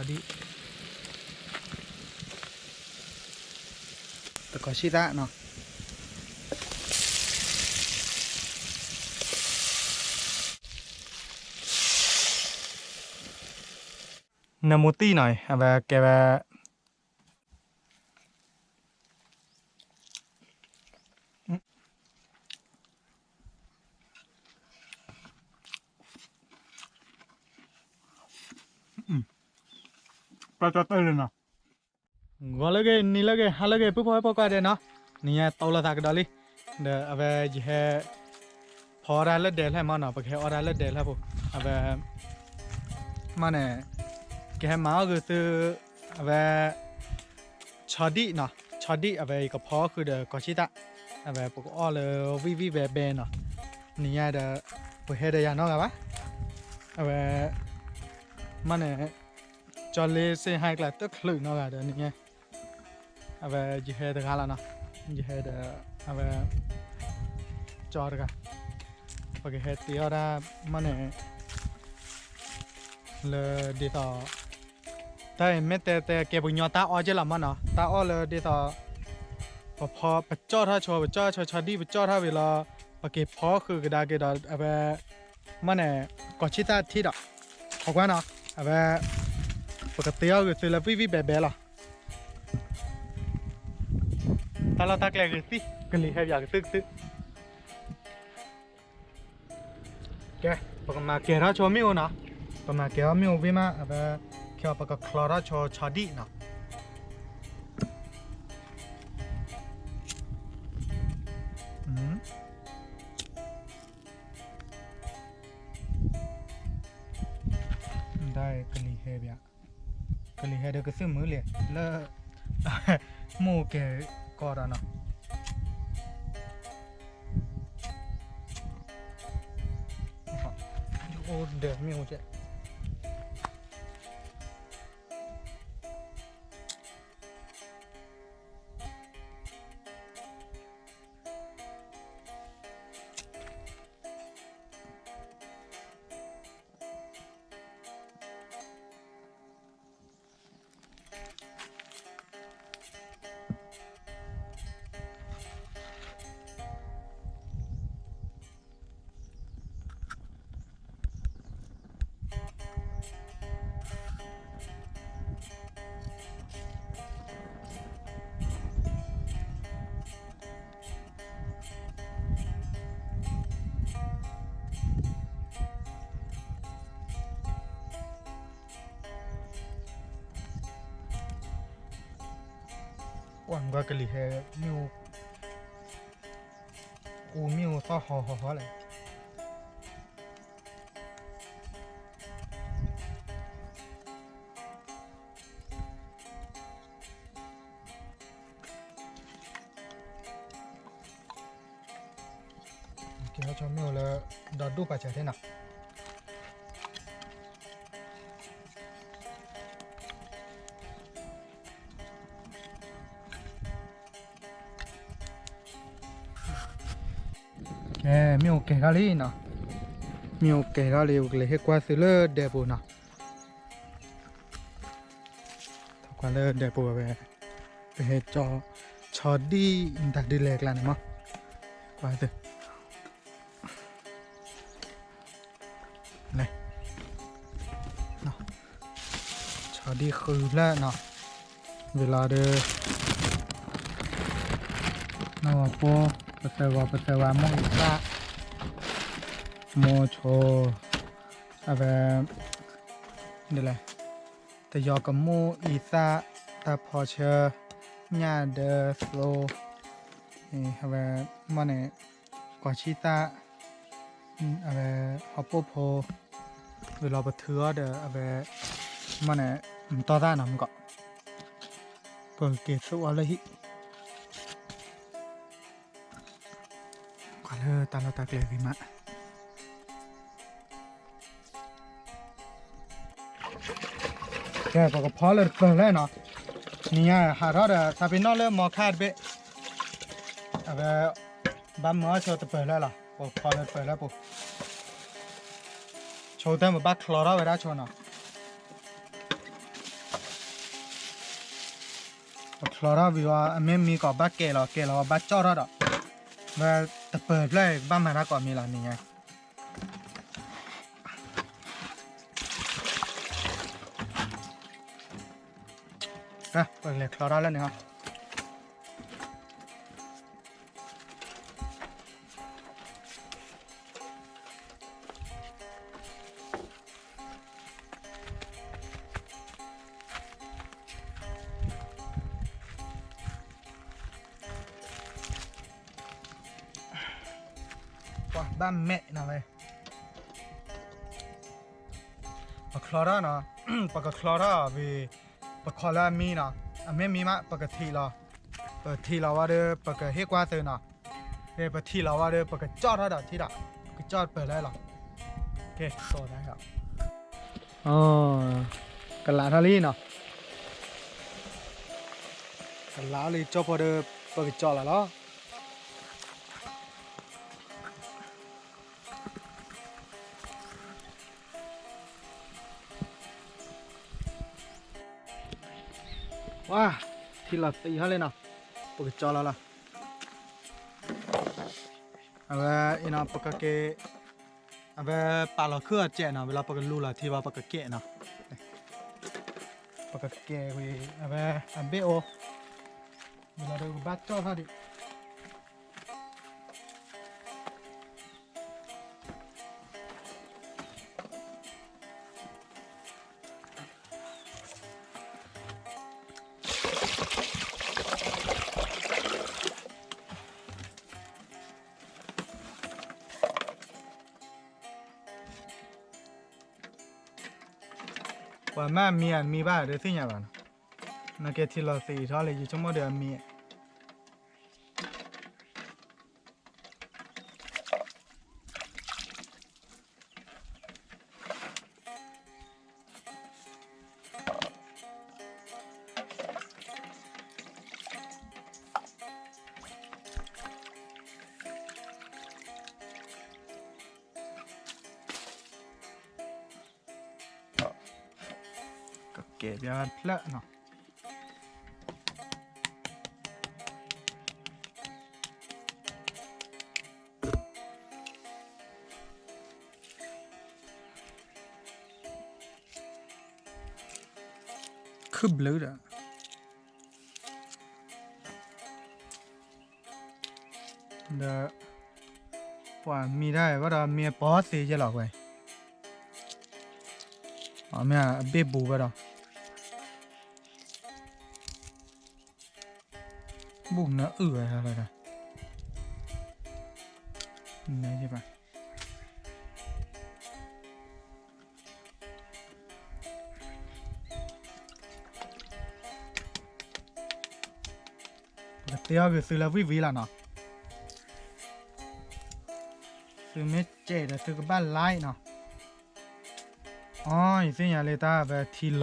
ဒ် တကီၢ်ဆံသၣ်နီၤ နမိၢ်သံနီၤ အဝဲကဲဝဲ ပှၤကၠီတဲလၢနီၤ ဂီၤလၢအဂ့ၤ နံၤလၢအဂ့ၤ ဟါလၢအဂ့ၤ ပုၢ်ဖိဝဲၢ်ဖိကိးဂၤဒဲးနီၤ, နံၤညါတီလီၤသးကဒီးလံ, ဒီးအဝဲယဟဲ ဖီအီၣ်တၢ်လၢဒဲးဖျၢၣ်မးနီၤ, ပကဟဲအီၣ်တၢ်လၢဒဲးဖျၢၣ်ပူၤ, အဝဲ မ့ၢ်န့ၣ် ကဟဲမၤအီၣ်ဂ့ၤသု အဝဲ ဆီဒံၣ်နီၤ, ဆီဒံၣ် အဝဲယကဖီဃုာ်ဒီးကီၢ်ဆံသၣ်, အဝဲပကအီၣ်လၢဝံၣ်ဝံၣ်ဘဲဘဲနီၤ, နံၤညါဒီး ပဟဲဒီးယၤနီတဂၤဘၣ်, အဝဲ မ့ၢ်န့ၣ် ကၠီလ့စ့ဟါကျါတချုးနီတဂၤဒီးနံၤညါ အဝဲယဟဲတဂၤလီၤနီၤ, ယဟဲဒီး အဝဲ ကၠီတဂၤ, ပကဟဲတ့အီၣ်တၢ်မ့ၢ်န့ၣ် လၢဒ်သိး တၢ်အံၤမ့ၢ်တဲတဲကဲပှၤကညီတၢ်အီၣ်က့လီၤမ့ၢ်နီၤ, တၢ်အီၣ်လၢဒ်သိး ပဖီ ပကၠီၣ်ထီၣ်ဆိ ပကၠီၣ်ဆိဆီဒံၣ် ပကၠီၣ်ထီၣ်ဝံၤလီၤ ပက့ၤဖီဃုာ်ကဒါက့ၤဒီး အဝဲ မ့ၢ်န့ၣ် ကီၢ်ဆံသၣ်ထံဒီး ခီကွၢ်နီၤ, အဝဲ ပကတ့အီၣ်ဂ့ၤသုလၢဝံၣ်ဝံၣ်ဘဲဘဲလီၤ, တၢ်လီၢ်တၢ်ကျဲဂ့ၤသံ ကလံၤဟဲပၠးကသုၣ်ကသုၣ် ကဲ ပကမၤကဲၤထီၣ်ဆိမ့ၣ်အူနီၤ, ပမၤကဲၤထီၣ်မ့ၣ်အူဝံၤမး အဝဲ ခဲအံၤပကချီထီၣ်ဆိဆီဒံၣ်နီၤ, ဒ်ကလံၤဟဲပၠး ကလံၤဟဲဒီးကသုၣ်မုာ်လံ လၢ မ့ၣ်အူကဲၤကီးဒီးနီၤ, အိၣ်ဒီးမ့ၣ်အူကဲး ပှၤကလံၤဟဲမ့ၣ်အူ အူမ့ၣ်အူသီၣ်ဟီဟီဟီလဲၣ် ကဲထီၣ်ဆိမ့ၣ်အူလၢ ဒီဒူၣ်ပာ်စၢၤသ့ၣ်နီၤ ကဲ မ့ၣ်အူကဲၤထီၣ်လံနီၤ, မ့ၣ်အူကဲၤထီၣ်လံ ပကလဲၤဟ့ၣ်ကွၢ်သုလၢဒဲပူၤနီၤ, ကွၢ်လၢဒဲပူၤဝဲ, ပဟဲကၠီ ဆီဒံၣ်တၢ်ဒ်လဲၣ်ကျါန့ၣ်မး, ကွၢ်သု လဲၣ် ဆီဒံၣ်ဃုဖျၢၣ်နီၤ, ဝံၤလီၤဒီး နီၢ်ဂီၤဖိ ပသၢဂီၤ ပသၢဂီၤ မိၢ်အံသၣ် မိၢ်ဆိ အဝဲ ဒ်လဲၣ် တယီကမိၢ်အံသၣ် တၢ်ဖီဆၢ ညၣ်ဒၢသိ အဝဲ မ့ၢ်န့ၣ် ကီၢ်ဆံသၣ် အဝဲ ဟီၣ်ပိၣ်ဖိ ဝံၤလီၤပထုးအီၤဒီး အဝဲ မ့ၢ်န့ၣ် မတီၢ်သၣ်နီၤမ့ၢ်ကီး ပက့ၤသူအီၤလၢဟံၣ် ကွၢ်လၢတၢ်လီၢ်တၢ်ကျဲဂ့ၤမး ကဲ ပကဖီလၢတပၢၢ်လၢနီၤ, နံၤညါဟးထီၣ်ဒီး သးပ့ၤနီၣ်လၢမီခါတဘ့ၣ်, အဝဲ ဘၣ်မၢအီၣ်ဆိတပၢၢ်လၢလီၤ, ပကဖီလၢတပၢၢ်လၢပူၤ, ဆိတၢ်မုာ်ဘၣ်ချီထီၣ်ဝဲဒၣ်ဆိနီၤ. ပချီထီၣ်ဝံၤဝဲ အမ့ၢ်မံကီးဘၣ်ကဲလီၤ ကဲလီၤဝဲဘၣ်ကၠီၣ်ထီၣ်ဒီး ဝဲတပၢၤဖျၢၣ်အံၤ ကဘၣ်မၤတၢ်ကိးမံၤလီၤန့ၣ်ညါ ပကလဲၤချီထီၣ်လၢန့ၣ်ဟီ ပှၤဘၣ်မဲာ်နီၤဝဲ ပချီထီၣ်နီၤ ပကချီထီၣ်ဝံၤ ပခီလၢအမံနီၤ အမ့ၢ်မံမး ပကထံၣ်လီၤ ပထံၣ်လီၤဝဲဒီး ပကဟ့ၣ်ကွၢ်သုနီၤ ပထံၣ်လီၤဝဲဒီး ပကကၠီၣ်ထီၣ်ဒီးထံၣ်ဒီး ပကကၠီၣ်ပၢၤလၢလီၤ ကဲ ကလးထီၣ်လံနီၤ ကလးလံကၠီၣ်ဖိဒီး ပကကၠီၣ်လီၤလီၤ ဝါ ထံလီၤသံးဟီၣ်လံနီၤ ပကကၠီလီၤလီၤ အဝဲအံၤနီၤ ပကက့ၤ အဝဲပာ်လီၤခုၣ်အီၤစဲးနီၤ ဝံၤလီၤပကလူလီၤထံဘၣ် ပကကဲးနီၤ ပကကဲးဝံၤ အဝဲအဘ့ၣ်အိၣ် ဝံၤလီၤဒီးကဘၣ်ကၠီၣ်ထီၣ်ဒံး ပှၤမ့ၢ်မံအမံဘၣ်ဒီးသ့ၣ်ညါဘၣ်နီၤ, နကဲထံလီၤသံးထီၣ်လၢယဆိကမိၣ်ဒီးအမံ ကကဲးပျါဖျၢၣ်နီၤ, ခုၣ်ဘျုးဒီး ဒီး ပှၤမံတၢ်ဘၣ်ဒီးမ့ၢ်အပီသ့ယဲလီၤဝဲ, အမ့ၢ်အဘ့ၣ်ဘူးဘၣ်ဒီး ဘူးနအုၣ်ဝဲဒၣ်, နဘၣ် ပကတဲအီၤဂ့ၤသုလၢဝံၣ်ဝံၣ်လီၤနီၤ, သုမ့ၢ်ကဲးဒီးသုကဘၣ် like နီၤ, အီ ယသ့ၣ်ညါလၢတၢ်အဝဲထံလီၤ,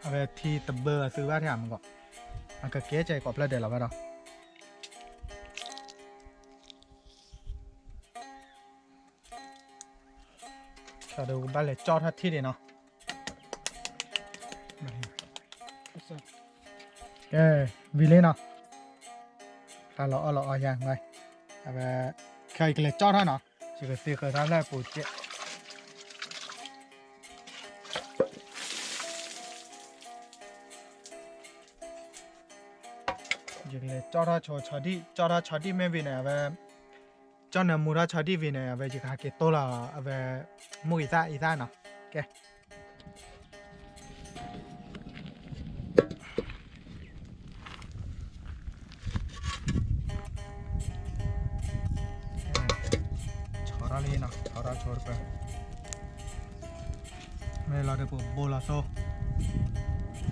အဝဲထံတဘၢအသုဘၣ်ထဲမးကီး, အကကဲးကဲးကိးဖျၢၣ်ဒဲးလီၤဘၣ်ဒီး ဒီးကဘၣ်လဲၤကၠီထီၣ်ထံၣ်ဒံးနီၤ, ကဲ, ဝံၤလံနီၤ, ဖျါလီၤအီၣ်လီၤအီယါ, အဝဲ ခဲအံၤကလဲၤကၠီထီၣ်နီၤ, ယကသ့ဃၢၤတၢ်လၢအပူၤကဲး ယကလဲၤကၠီထီၣ်ဆိဆီဒံၣ်, ကၠီထီၣ်ဆီဒံၣ်မ့ၢ်ဝံၤန့ၣ် အဝဲ ကၠီနၢမူထီၣ်ဆီဒံၣ်ဝံၤန့ၣ် အဝဲယကဟးက့ၤတိၢ်လီၤ အဝဲ မုၢ်အံသၣ်အံသၣ်နီၤ, ကဲ ဆီထီၣ်လံနီၤ, ဆီထီၣ်ဆိတပၢၢ်, မ့ၢ်လီၤဒီးပကဘိလီၤသိ တၢ်ပကတ့အီၤလၢဝံၣ်ဝံၣ်ဘဲ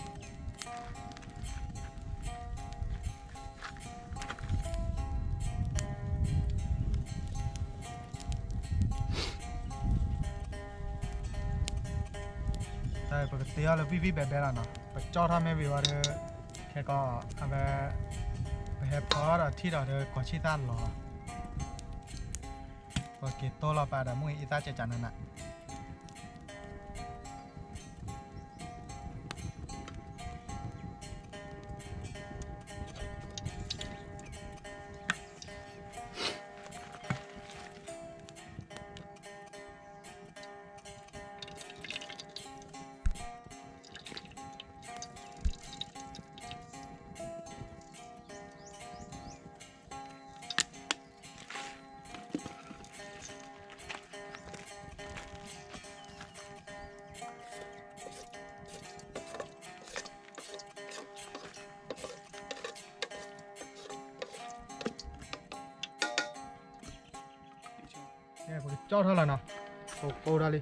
ဘဲလီၤနီၤ, ပကၠီထီၣ်မ့ၢ်ဝံၤဝဲဒီး ခဲကီး အဝဲ ပဟဲဖီဒီးထံၣ်ဒီးဒီးကီၤဆံၣ်သၣ်လီၤ, ပက့ၤတိၢ်လီၤပာ်ဒီးမုၢ်အံသၣ်ကကနနး ကဲ, ဆီထီၣ်လံနီၤ, ဆီထီၣ်ဆိတပၢၢ်, ကၠီထီၣ်လီၤနီၤ, ကိးကိးထီၣ်လံ.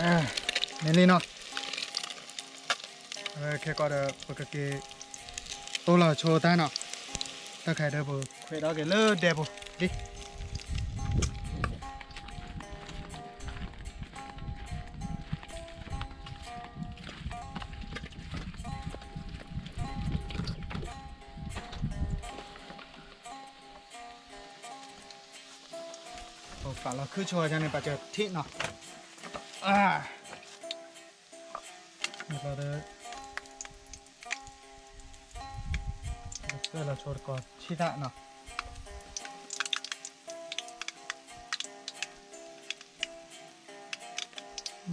မ့ၢ်လံနီၤ, ခဲကီးဒီး ပကက့ၤ တိၢ်လီၤဆိတၢ်နီၤ, တၢ်ခါဒီးပခွဲးဒီးက့ၤလၢဒဲပူၤလံ. ပာ်လီၤခုၣ်ဆိန့ၣ် ပာ်စၢၤထံၣ်နီၤ, လီၤဒီး ပကသွဲၣ်လီၤဆိတကီးဆံၣ်သၣ်နီၤ,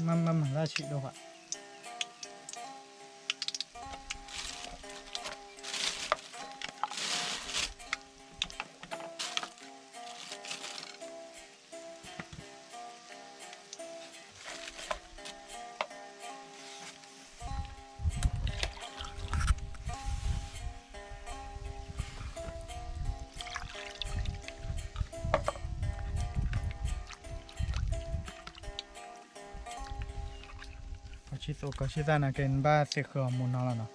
မ့ၢ်မၤလၢဆံးဒိၣ်ဘၣ်. ကီၢ်ဆံၣ်သၣ် ကီၢ်ဆံၣ်သၣ်န့ၣ်က့ နဘၣ်သ့ၣ်ဃုာ်အီၤမူနီၤလီၤနီၤ,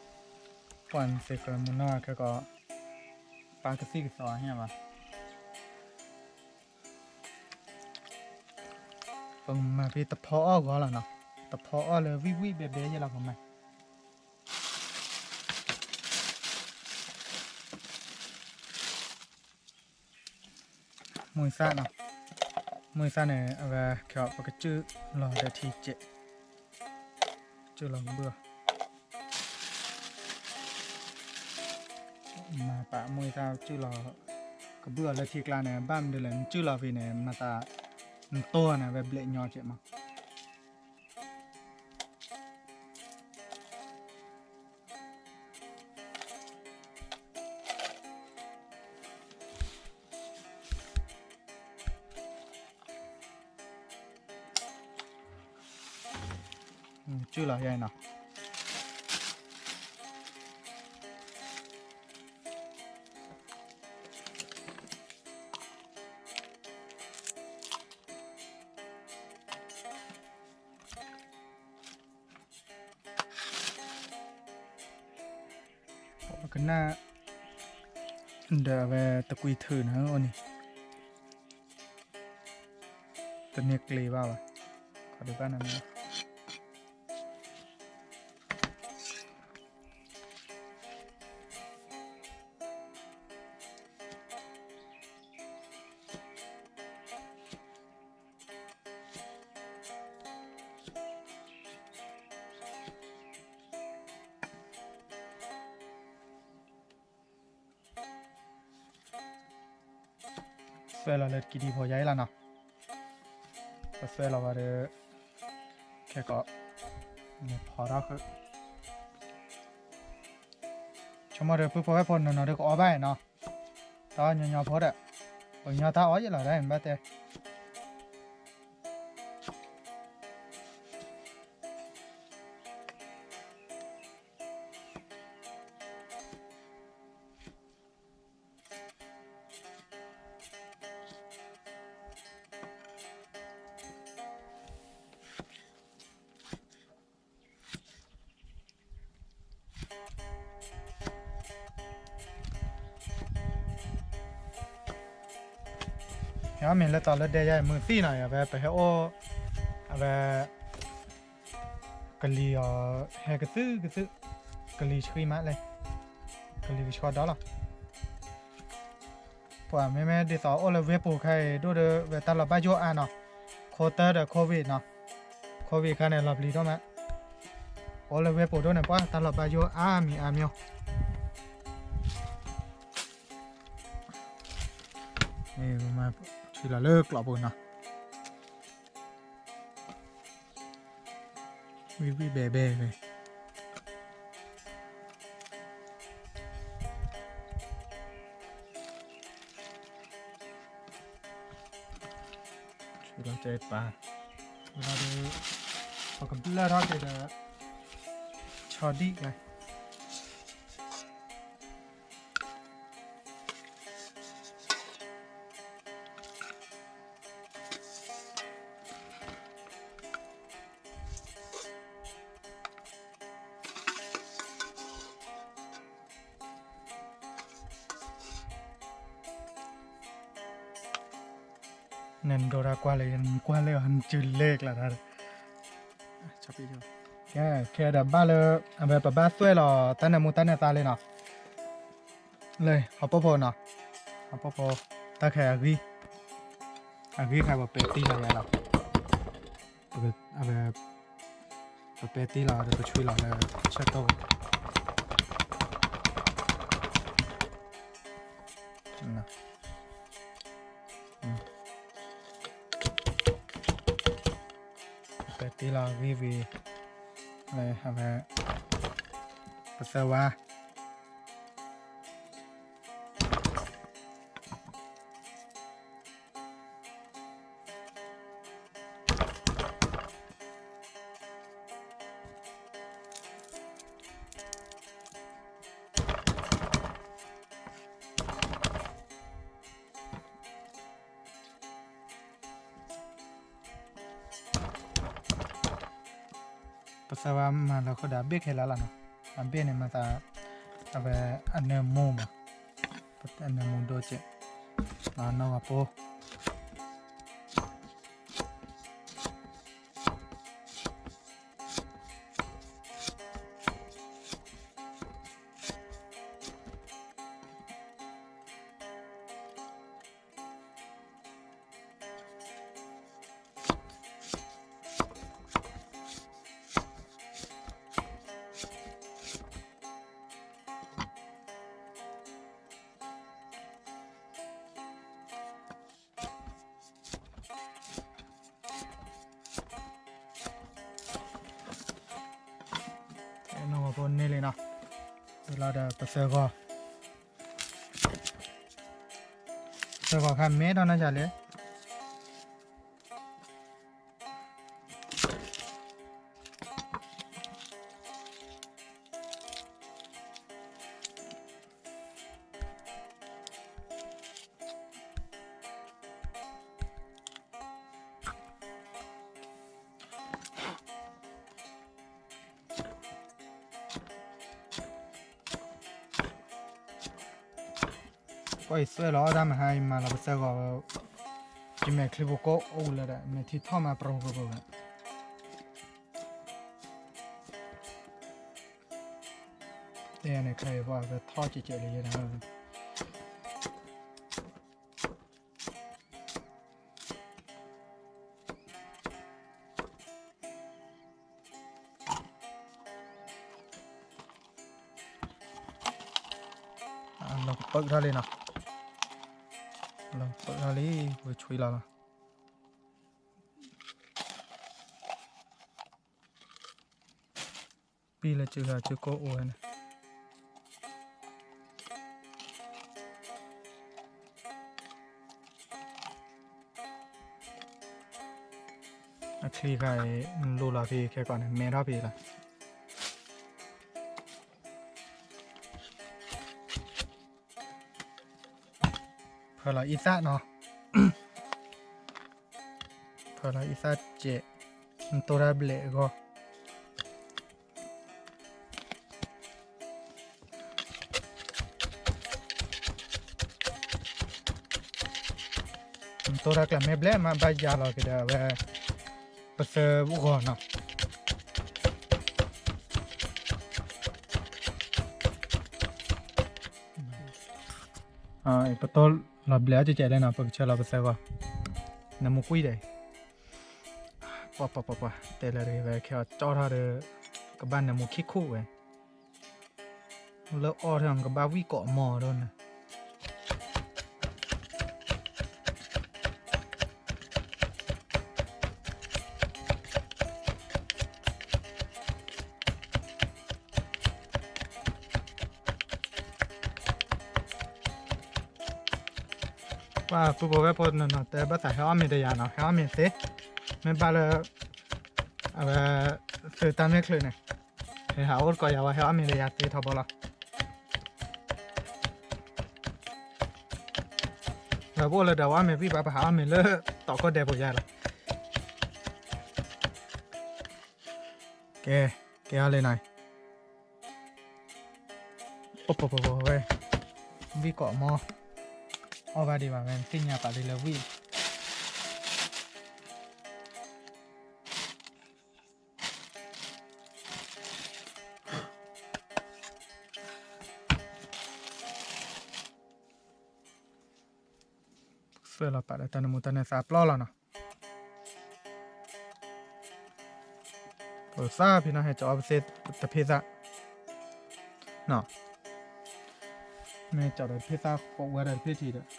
ပှၢ်နသ့ၣ်ဃုာ်မူနီၤခဲကီး ပာ်ကသံၣ်ကသီဟဲဘၣ်. ပမၤဖဲတဖီအီၣ်ဂီၤလီၤနီၤ, တဖီအီၣ်လၢဝံၣ်ဝံၣ်ဘဲဘဲယဲလီၤကမၤ မုၢ်သၣ်နီၤ, မုၢ်သၣ်န့ၣ် အဝဲခဲအံၤ ပကစုၣ်လီၤဒီးထံစဲး, စုၣ်လီၤကဘုၣ်အီၤ, မၤပာ်မုၢ်သၣ်စုၣ်လီၤကဘုၣ်အီၤလၢထံကျါန့ၣ် ဘၣ်မနုၤလဲၣ် နစုၣ်လီၤဖဲန့ၣ် မၤသး နတိၢ်န့ၣ် အဝဲဘျဲးညီကဲးမး. စုၣ်လီၤယဲနီၤ. ပကနၣ် ဒီးအဝဲတကွံထုးန့ၣ်အိၣ်န့ၣ် တန့ၢ်ကျ့ဘၣ်ဘၣ်, ခီဒုးဘၣ်န့ၣ် သွဲၣ်လီၤလၢတကံဒံးဖိယါအံၤလီၤနီၤ, ပသွဲၣ်လီၤဝဲဒီး ခဲကီး န့ၣ်ဖီထီၣ်ဃုာ်, ဆိကမိၣ်ဒီး ပုၢ်ဖိဝဲၢ်ဖိနီၤနီၤဒီးကအီၣ်ဘၣ်နီၤ, တၢ်ညီညီဖိဒီး ပှၤကညီတၢ်အီၣ်ယဲလီၤဒၣ် ဘၣ်တဲ ယမ့ၢ်လၢတီၤလၢဒဲယါအံၤမုၢ်သံနီၤ ယဝဲပဟဲအိၣ် အဝဲ ကလံၤအီၤ ဟဲကသုၣ်ကသုၣ် ကလံၤဆှံမးလဲၣ် ကလံၤကဆှီဒီလီၤ. ပှၤမ့မ့ၢ်ဒ်သိးအိၣ်လၢဝ့ၢ်ပူၤခါအံၤ ဒိၣ်ဒီးဝဲတၢ်လီၤဘၣ်ယိၣ်အါနီၤ ခိတၢဒီး COVID နီၤ COVID ခါန့ၣ်လီၤပျံၤဒိၣ်မး အိၣ်လၢဝ့ၢ်ပူၤဒိၣ်န့ၣ် ပှၤတၢ်လီၤဘၣ်ယိၣ်အါမံၤအါမျိၣ် မၤဆှံလီၤလၢကျိးပူၤနီၤ ဝံၣ်ဝံၣ်ဘဲဘဲဝဲ ဆှံလီၤတဲပာ် လီၤဒီး ပကဘျၢၣ်ထီၣ်က့ၤဒီး ဆီဒံၣ်ဝဲ နဒိတၢ်ကွၢ်လၢ နကွၢ်လၢအီၤ နစုလဲကျါတၢ် ကဲ ခဲဒီးဘၣ်လၢ အဝဲပဘၣ်သွဲၣ်လီၤ တၢ်နၢမူတၢ်နၢသါလံနီၤ လၢ ဟီၣ်ပိၣ်ဖိနီၤ ဟီၣ်ပိၣ်ဖိ တၢ်ခဲအဂံၢ် အဂံၢ်ခါပပဲတံၢ်လီၤယါလီၤ အဝဲ ပပဲတံၢ်လီၤဒီးပဆွံလီၤလၢ ဆၢတိၢ် ပဲတံၢ်လီၤဂံၢ်ဝံၤ လၢအဝဲ ပသၢဝါ ပသၢဝါမၤလီၤဃိဒီးအဘ့ၣ်ခဲလၢာ်လီၤနီၤ, အဘ့ၣ်န့ၣ်မၤသး အဝဲအနၢမူမး, အနၢမူဒိၣ်ကဲး, နီၢ်ဂီၤပိၢ် နီၢ်ဂီၤပိၢ်န့ၢ်လံနီၤ, ဝံၤလီၤဒီးပသၢဂီၤ, သၢဂီၤခါမဲထီၣ်နီၢ်ယါလဲၣ် ကွၢ်အံၤသွဲၣ်လီၤတၢ်မဟါအံၤမၤလီၤပသၢဂီၤ, ယမဲာ်ချံဖိကအိၣ်လၢဒီး မဲာ်ထံထီၣ်မးပြိပြိပြိဝဲ, တဲန့ၣ်ခဲအံၤပှၤကထီၣ်ကဲးကဲးလၢယဲဒၣ် လီၤကပၢၢ်ထီၣ်လံနီၤ, လီၤကပၢၢ်ထီၣ်လံ, ဝဲဆွံလီၤလီၤ. ပံၢ်လၢစုဟးစုကိၢ်အိၣ်ဝဲန့ၣ် အချံခါအံၤ လိၣ်လီၤဖဲခဲကီးန့ၣ် မဲထီၣ်ဖဲလီၤ. ဖၢလီၤအံသၣ်နီၤ, ဖၢလီၤအံသၣ်စဲး, နတိၢ်တၢ်ဘျဲးအဂီၢ်. တိၢ်တၢ်ကျဲမ့ၢ်ဘျဲၣ်မး ဘၣ်ယၤလီၤက့ၤဒီးအဝဲ ပသၢဂီၤနီၤ. ပတိၢ်လီၤဘျဲၣ်အကကဲးလၢနီၤ ပကဆၢလီၤပသၢဂီၤ, နမူကွံာ်ဒီး ပှၤပှၤပှၤပှၤ တဲလၢတဂ့ၤဝဲ ခဲအီၤကၠီထီၣ်ဒီး ကဘၣ်နမူခံခိၣ်ဝဲ လၢအီၣ်ထီၣ်ကဘၣ်ဝံၣ်ကိးမီၤဒိၣ်န့ၣ် ပှၤပုၢ်ဖိဝဲၢ်ဖိနီၤနီၤ တဲဘၣ်သးဟဲအီၣ်မ့ၤဒီးယၤနီၤ ဟဲအီၣ်မ့ၤသ့, မ့ၢ်ဘၣ်လၢ အဝဲ သုးတၢ်မဲာ်ချံးန့ၣ် ဟဲဟးအိၣ်တကိးယၤဝဲ ဟဲအီၣ်မ့ၤဒီးယၤသ့ထီဘိလီၤ. ပအိၣ်လၢဒၢးဝဲမ့ၤဝံၣ်ဘၣ် ပဟးအီၣ်မ့ၤလၢတီၤခိၣ်ဒဲးဖိယါလီၤ. ကဲ ကဲအီၤလံနီၤ, အိၣ်ပပပဝဲ ဝံၣ်ကိးမီၤ, အီၣ်ဘၣ်ဒံးဘၣ်ဝဲ သ့ၣ်ညါပာ်ဒ်လၢဝံၣ် သွဲၣ်လီၤပာ်လၢတၢ်နမူတၢ်နသးပျီလီၤနီၤ, ပသၣ်ဖဲနီၤ ဟဲကၠီအီပသ့တဖ့သၣ်, မ့ၢ်ကၠီဒီးတဖ့သၣ် ကိးဝဲဒီးတဖ့ထံဒီ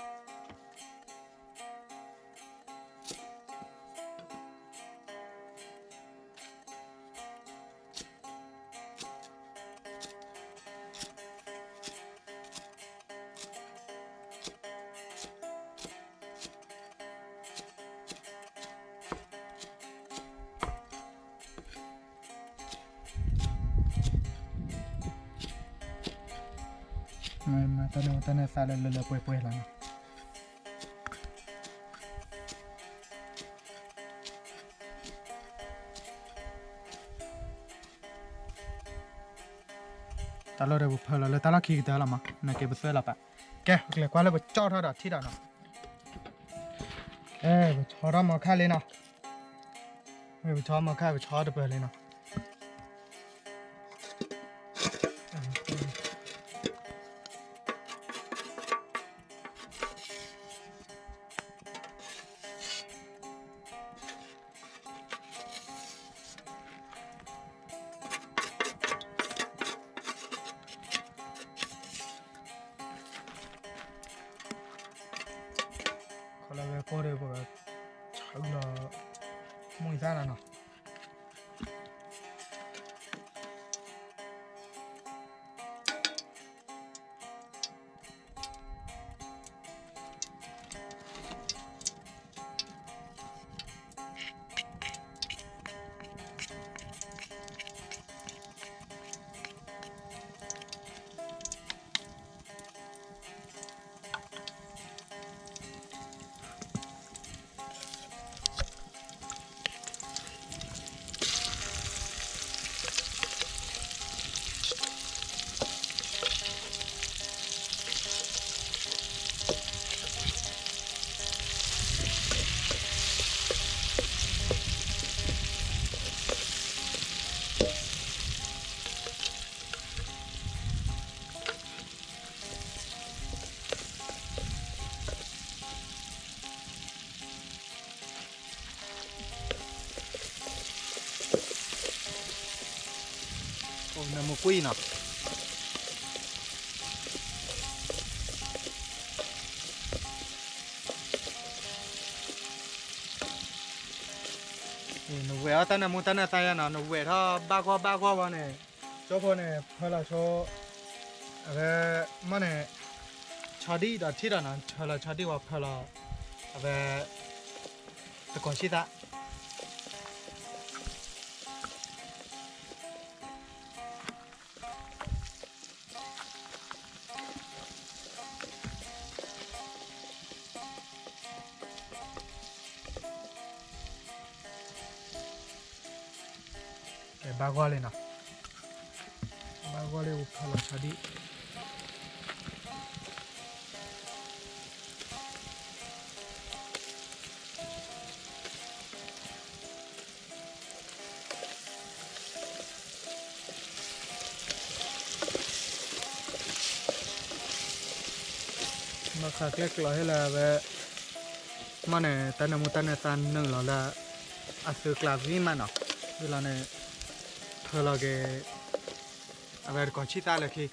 း မၤတၢ်နမူတၢ်နသးလၢလၢလၢပှဲၤပှဲၤလီၤနီၤ. တၢ်လီၢ်ဒီးပဖၢလီၤလၢတၢ်လီၢ်ခံကတၢၢ်လီၤမး နက့ပသွဲၣ်လီၤပာ်, ကဲ ပကလဲၤကွၢ်လၢပကၠီထီၣ်ဒီးထံၣ်ဒီးနီၤ, ကဲ ပဆီထီၣ်မီၤခၣ်လံနီၤ, မ့ၢ်ပဆီမီၤခၣ် ပဆီတပၢၤလံနီၤ. ခီလၢဝဲကိၢ်ဒီးပကဆၢလီၤ မုၢ်သၣ်လီၤနီၤ. နမူကွံာ်နီၤ. နဝဲၢ်အီၣ်တၢ်နၢမူတၢ်နၢသးယါနီၤ, နဝဲၢ်ထီၣ်ဘၣ်ဂီၢ်ဘၣ်ဂီၢ်ဝဲန့ၣ်, ကၠိဖိန့ၣ် ဖၢလီၤဆိ, အဝဲ မ့ၢ်န့ၣ် ဆီဒံၣ်ဒီးထံၣ်ဒီးနီၤ, ဖၢလီၤဆီဒံၣ်ဝဲဖၢလီၤ, အဝဲ တကိးဆံသး ကဲ ဘၣ်ဂီၢ်လံနီၤ, ဘၣ်ဂီၢ်လံ ဖၢလီၤဆီဒံၣ်. ဘၣ်ဃးကျဲကျိးဟ့ၣ်လၢအဝဲ မ့ၢ်န့ၣ် တၢ်နၢမူတၢ်နၢသးနုာ်လီၤလၢ အသုးကျးဂံၢ်မးနီၤ, ဝံၤလီၤန့ၣ် ဖၢလီၤက့ၤ အဝဲတကိးဆံၣ်သၣ်လၢခံ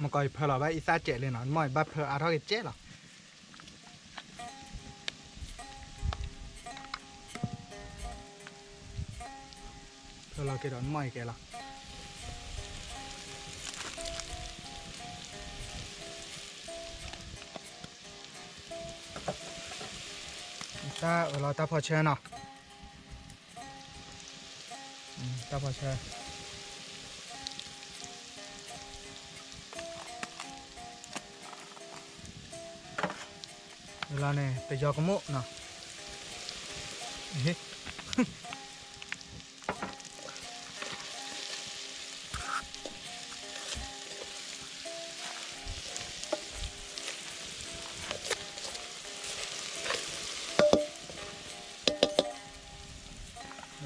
မ့ၢ်ကီးယဖၢလီၤဘၣ်အံသၣ်စဲးလံနီၤ, မ့ၢ်ယဘၣ်ဖၢအါထီၣ်က့ၤစဲးလီၤ. ဖၢလီၤက့ၤဒီးမ့ၢ်ယကဲလီၤ. တၢ်အၢၣ်လီၤတၢ်ဖီၣ်ဆၢနီၤ. တၢ်ဖီၣ်ဆၢ လီၤန့ၣ် တယီကမိၣ်နီၤ.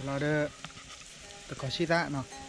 လီၤဒီး တကိးဆံၣ်သၣ်နီၤ.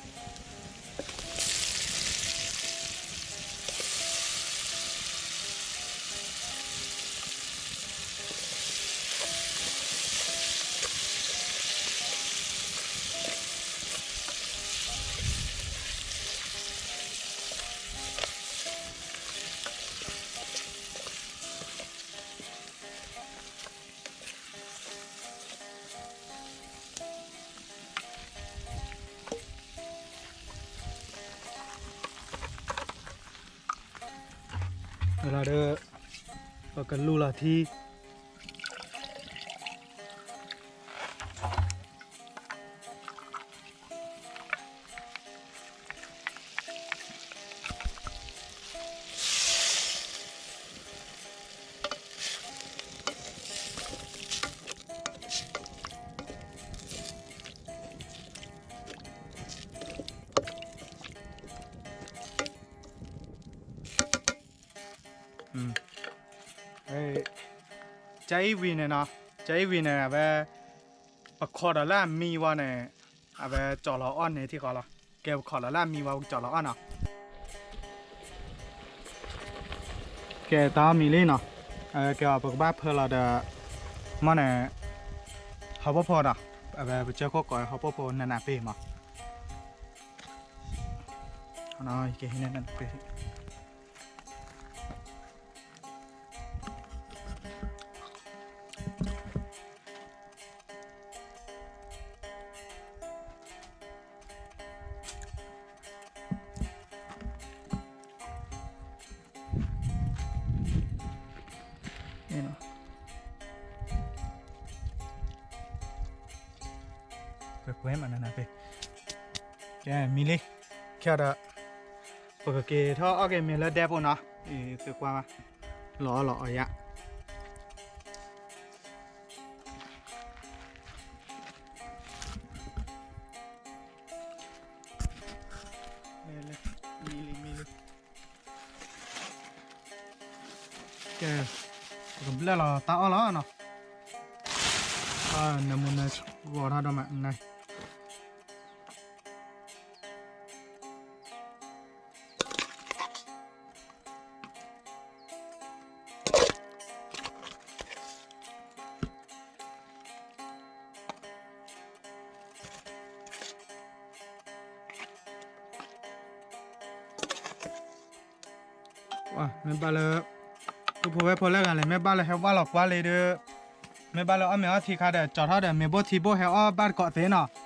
လီၤဒီး ပကလူလီၤထံ ကၢအံၤဝံၤန့ၣ်နီၤ, ကၢအံၤဝံၤန့ၣ် အဝဲ ပခိးဒီးလၢအမံဝံၤန့ၣ် အဝဲကၠီလီၤအီၣ်န့ၣ်ထံဃီလီၤ. ကဲပခိးဒီးလၢအမံဝံၤ ပကၠီလီၤအီၣ်နီၤ. ကဲတၢ်အီၣ်မံၤလံနီၤ, ကဲအီၤ ပကဘၣ်ဖၢလီၤဒီး မ့ၢ်န့ၣ် ဟီၣ်ဖိဖိဒီး အဝဲပကၢခိၣ်ကီးဟီၣ်ဖိဖိနးနးပ့ၤမး, ယကဟံးန့ၢ်နးနးပ့ၤ ပကွဲမးနးနးပ့ၤ, ကဲမံလံ, ခဲဒီး ပကက့ၤထီၣ်အီၣ်က့ၤမ့ၤလၢဒဲဖိနီၤ, သုကွၢ်ဘၣ်, လီၤအီၣ်လီၤအီယၤ မံလံမံလံ, ကဲ, ပကဘျဲၣ်လီၤတၢ်အီၣ်လီၤနီၤ, နမူနဂီၤထီၣ်ဒီးမးနၤ မ့ၢ်ဘၣ်လၢ ပုၢ်ဖိဝဲၢ်ဖိလၢဂၤလဲၣ် မ့ၢ်ဘၣ်လၢဟဲဝၢ်လီၤကွၢ်လံဒီး, မ့ၢ်ဘၣ်လၢအီၣ်မ့ၤအီၣ်ထံခါဒီး ကၠီထီၣ်ဒီး မ့ၤဘိၣ်ထံဘိၣ်ဟဲအီၣ်ဘၣ်တကိးသ့နီၤ.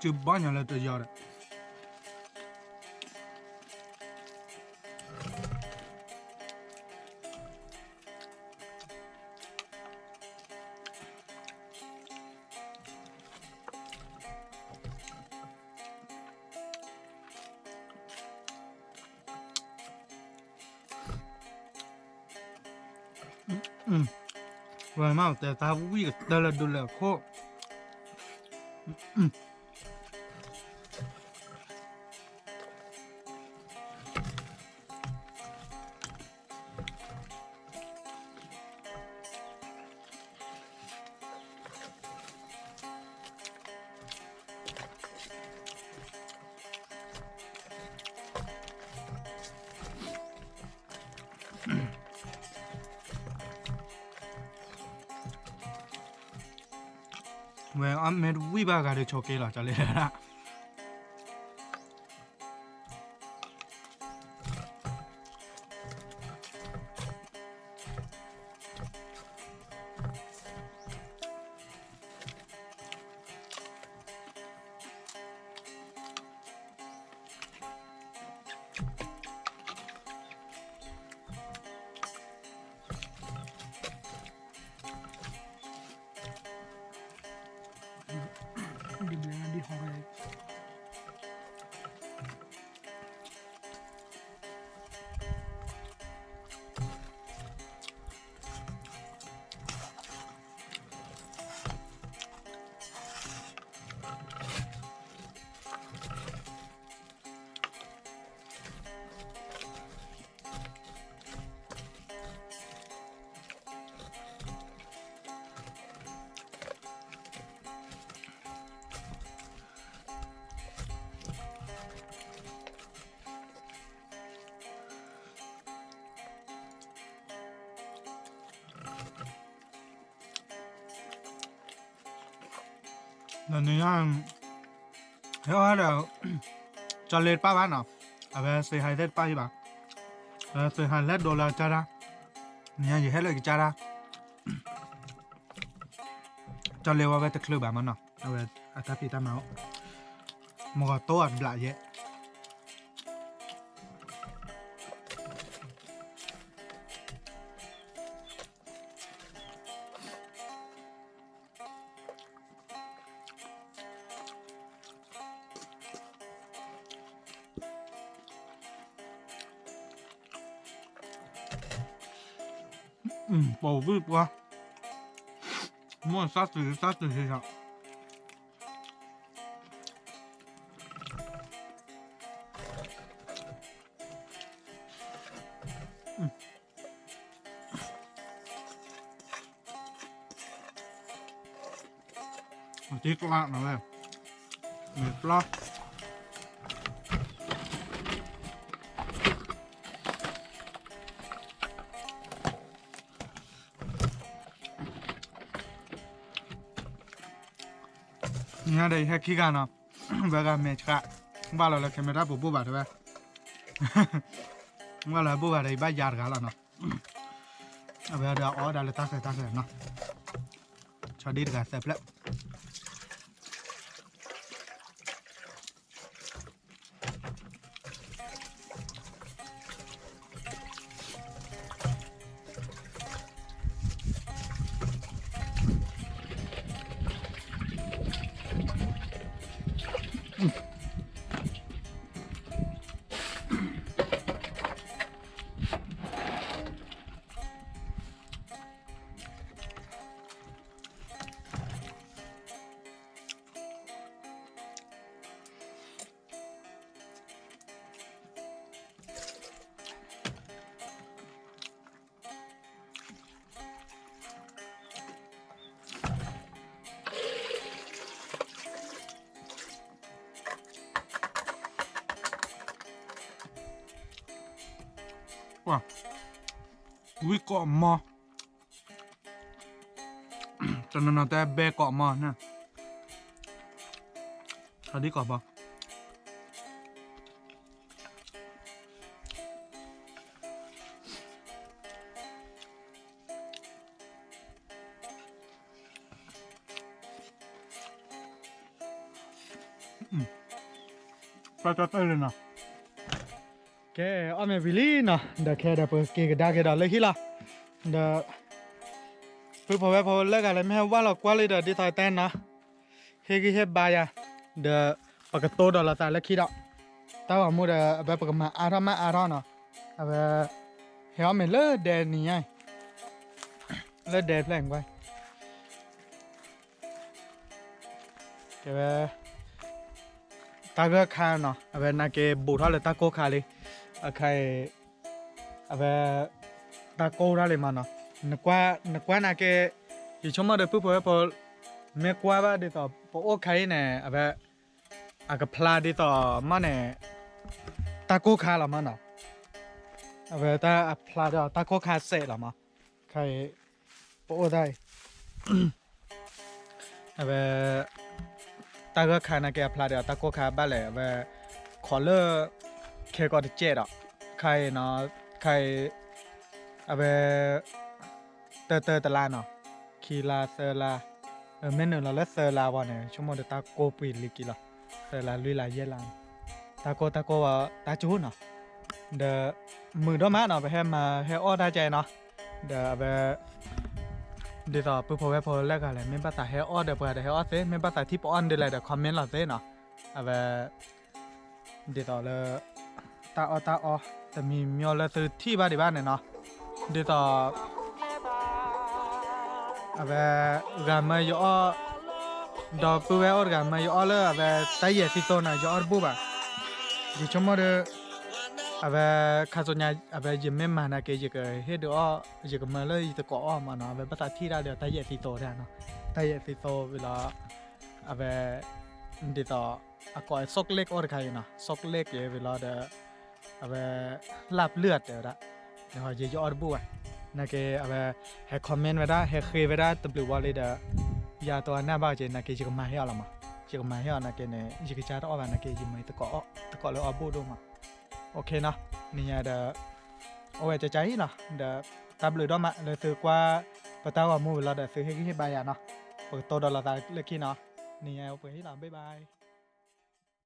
စုဘီညီလၢတယီၤဒီး ဝဲမ့ၢ်တဲတၢ်ဝံၣ်ကတၢၢ်လၢဒိလၢခိၣ် ဝဲအမ့ၢ်တဝံၣ်ဘၣ်ဂၤဒီး ဆိးက့လီၤ ကၠီလ့ဒၣ် ဒီးနံၤညါ ဟဲအီၣ်ဒီး ကၠီလ့တပၣ်ဘၣ်နီၤ, အဝဲစ့ဟါသ့ၣ်တပၣ်ယံၤဘၣ်, စ့ဟါလဲၣ်ဒိလၢကၠါတၢ်, နံၤညါယဟဲလၢကၠါတၢ်, ကၠီလ့ဝဲဝဲတချုးဘၣ်မနီၤ, အဝဲအတၢ်ဖံးတၢ်မၤအိၣ်, မုၢ်ဂီၤတိၢ်အဘျးယဲၢ် ပိာ်ဝံၣ်ပှၢ်, မိၢ်စၢ်တုၤစၢ်တုၤစ့ၢ်ကီး အတံၢ်ကျါနီၤဝဲ, မ့ၢ်ပျီ နံၤညါဒီး ယဟဲခံဂၤနီၤ, ဝဲဂၤမဲာ်ဆှး, ဘၣ်လီၤလၢ camera ပူၤဘိၣ်ဘၣ်တဲဝဲ, ဘၣ်လီၤဘိၣ်ဘၣ်ဒီး ယဘၣ်ယၤတဂၤလီၤနီၤ, အဝဲဒီးအီၣ်ဒၣ်လၢတၢ်ဃဲၤတၢ်ဃဲၤနီၤ, ဆီဒံတဂၤသၢဖျၢၣ် ဝံၣ်ကိးမီၤ, တနီၤနီၤတဲဘဲကိးမီၤန့ၣ်, ဆီဒံကိးဘီ အ ပၢ်တၢ်တၢၢ်လၢနီၤ, ကဲ အီၣ်မ့ၤဝံၤလံနီၤ, ဒီးခဲဒီးပက့ၤကဒါက့ၤဒီးလၢဟံၣ်လီၤ, ဒီး ပုၢ်ဖိဝဲၢ်ဖိလၢဂၤလၢမ့ၢ်ဟဲဝၢ်လီၤကွၢ်လံဒီး ဒ်သိးတဲနီၤ, ဟ့ၣ်ဂံၢ်ဟ့ၣ်ဘါယၤ, ဒီးပကတိၤဒီးလိာ်သးလၢခံဒီး, တၢ်ဂီၤမူဒီး အဝဲပကမၤအါထီၣ်မးအါထီၣ်နီၤ, အဝဲ ဟဲအီၣ်မ့ၤလၢဒဲနံၤညါအံၤ, လၢဒဲဖျၢၣ်ကွၢ် ကဲဝဲ တၢ်ဂၢၢ်ခါနီၤ, အဝဲနာ်က့ဘူးထီၣ်လၢတၢ်ကိၢ်ခါလံ, အခါအံၤ အဝဲ တၢ်ကိၢ်ထီၣ်လံမးနီၤ, နကွၢ်နာ်က့ ယဆိကမိၣ်ဒီးပုၢ်ဖိဝဲၢ်ဖိ မ့ၢ်ကွၢ်ဘၣ်ဒ်သိးပအိၣ်ခါအံၤန့ၣ် အဝဲ အကဖျါဒ်သိးမးန့ၣ် တၢ်ကိၢ်ခါလီၤမးနီၤ, အဝဲတၢ်အဖျါဒီးတၢ်ကိၢ်ခါစဲးလီၤမး, ခါအံၤ ပအိၣ်တၢ်အံၤ အဝဲ တၢ်ဂၢၢ်ခါနာ်က့အဖျါဒီးတၢ်ကိၢ်ခါဘၣ်လဲၣ်, အဝဲ ခိးလၢ ခဲကီးတကဲးဒီး ခါအံၤနီၤ, ခါအံၤ အဝဲ တၢတၢတလါနီၤ, ခံလါသၢလါ, မ့ၢ်နုာ်လီၤလၢသၢလါဝဲန့ၣ် ဆိကမိၣ်ဒီးတၢ်ကိၢ်ပှ့ၤလံက့ၤလီၤ, သၢလါလွံၢ်လါယဲၢ်လါန့ၣ်, တၢ်ကိၢ်တၢ်ကိၢ်ဝဲတၢ်ကၠိနီၤ, ဒီး မုာ်ဒိၣ်မးနီၤ, ပဟဲမၤဟဲအီၣ်တၢ်ကဲနီၤ, ဒီးအဝဲ ဒ်သိးပုၢ်ဖိဝဲၢ်ဖိလၢဂၤလဲၣ်, မ့ၢ်ဘၣ်သးဟဲအီၣ်ဒီးပှၤဒီးဟဲအီၣ်သ့, မ့ၢ်ဘၣ်သးထံၣ်ပအီၣ်ဒ်လဲၣ်ဒီး comment လီၤသ့နီၤ, အဝဲ ဒ်သိးလၢ တၢ်အီၣ်တၢ်အီ တမံၤမံၤလၢသုထံၣ်ဘၣ်ဒံးဘၣ်န့ၣ်နီၤ, ဒ်သိး အဝဲ ဂၤမၢယအီၣ်, ဒီပုၢ်ဝဲၢ်အိၣ်တဂၤမၢယအီၣ်လၢအဝဲတၢ်ယဲၢ်သံသိန့ၣ် ယအီၣ်တဘူၣ်ဘၣ်, ယဆိကမိၣ်ဒီး အဝဲ ခါဆူညါ အဝဲယမ့ၢ်မၤနာ်က့ ယကဟ့ၣ်ဒုးအီၣ်, ယကမၢလၢယသကိးအီၣ်မးနီၤ, အဝဲဘၣ်သးထံၣ်တၢ်ဒီးတၢ်ယဲၢ်သံသိတၢ်နီၤ, တၢ်ယဲၢ်သံသိဝံၤလီၤ, အဝဲ ဒ်သိး အကိး Salt Lake အိၣ်တခါအံၤနီၤ, Salt Lake ဝံၤလီၤဒီး အဝဲ လှပျၢၢ်အတဲဝဲဒၣ်, ယယအီၣ်တဘူၣ်ဘၣ်, နာ်က့အဝဲ ဟဲ comment ဝဲဒၣ် ဟဲဃ့ဝဲဒၣ်တဘျုးဝံၤလံဒီး ယၤတိအနၢ်ဘၣ်က့ နာ်က့ယကမၤဟ့ၣ်အီၤလီၤမး, ယကမၤဟ့ၣ်အီၤနာ်က့န့ၣ် ယကစၢ်တအီၣ်ဘၣ်နာ်က့ ယမၤသကိးအီၣ် သကိးလၢအီၣ်ဘူၣ်ဒိၣ်မး, OK နီၤ, နံၤညါဒီး အိၣ်ဝဲကကါအံၤလီၤ, ဒီးတၢ်ဘျုးဒိၣ်မးလၢသုကွၢ် ပတၢ်ဂီၤမူဝံၤလီၤဒီးသုဟ့ၣ်ဂံၢ်ဟ့ၣ်ဘါယၤနီၤ, ပကတိၤဒီးလိာ်သးလၢခံနီၤ, နံၤညါအိၣ်ပှဲၤဟံၣ်လီၤ, bye bye.